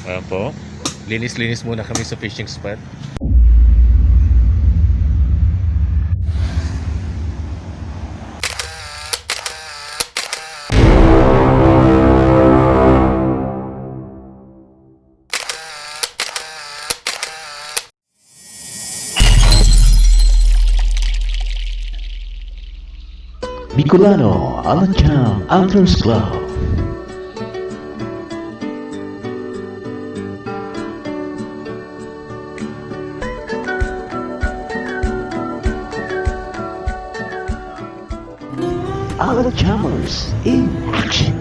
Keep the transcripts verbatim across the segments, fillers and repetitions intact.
Ayan po. Linis-linis muna kami sa fishing spot. Bicolano Alacham Anglers Club. Alachammers in action.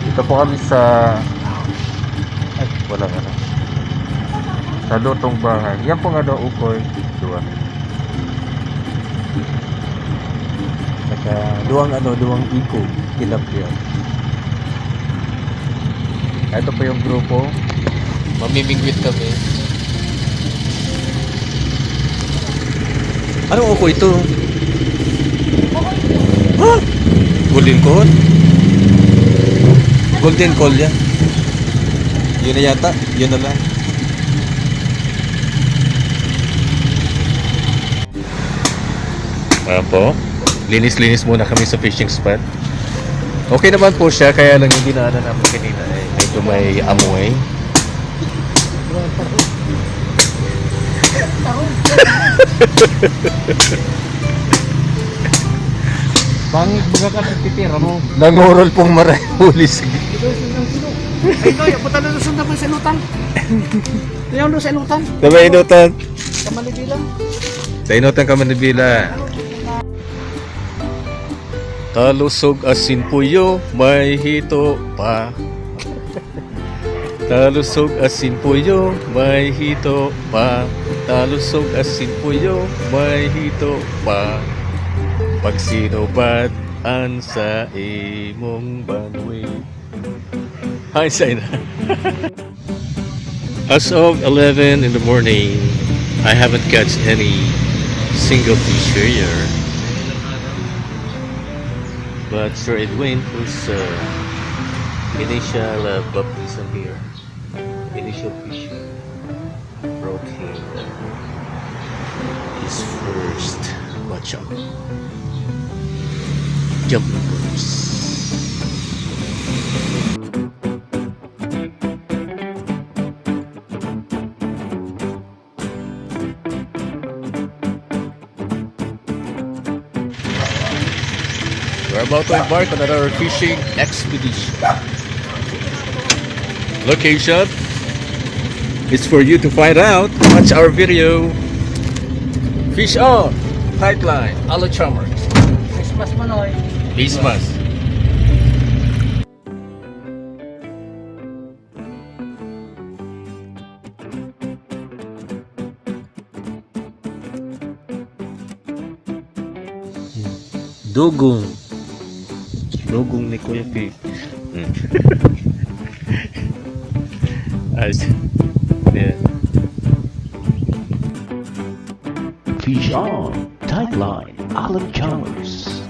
Dito po kami sa, ay, wala, wala. Sa lutong bahay. Yan po nga daw, ukoy. Duwa. Naka, duwang ano, duwang iko. Tilapia. Ito po yung grupo. Mamimingwit kami. Anong ukoy ito? Ha? Golden cod? Golden cod yan. Yun na yata. Yun na lang. Ayan po. Linis-linis muna kami sa fishing spot. Okay naman po siya, kaya lang yung dinaanan namin kanina eh, medyo may amoy. Bangis baga ka sa titira mo. Nangurol pong maray huli, sige. Ay, ito, yung puta na doon sa inutan. Yung doon sa inutan. Sa may inutan. Sa Manibila. Sa inutan ka, Manibila. Talusog asin puyo, may hito pa. Talusog asin puyo, may hito pa. Talusog asin puyo, may hito pa. Pag sinubat an sa imong banwi. Hindsight na. As of eleven in the morning, I haven't catch any single fish here. But Sir Edwin, who's uh, initial uh, baptism here, initial fish brought him his first batch of jumping birds. We're about to embark on another fishing expedition. Location is for you to find out. Watch our video. Fish on, tight line, Alachammers. Christmas, Manoy. Christmas. Dugong. Dugong ni Kuya Pi. Hmm. Ayos. Yeah. Fish on, tight line, Alachammers.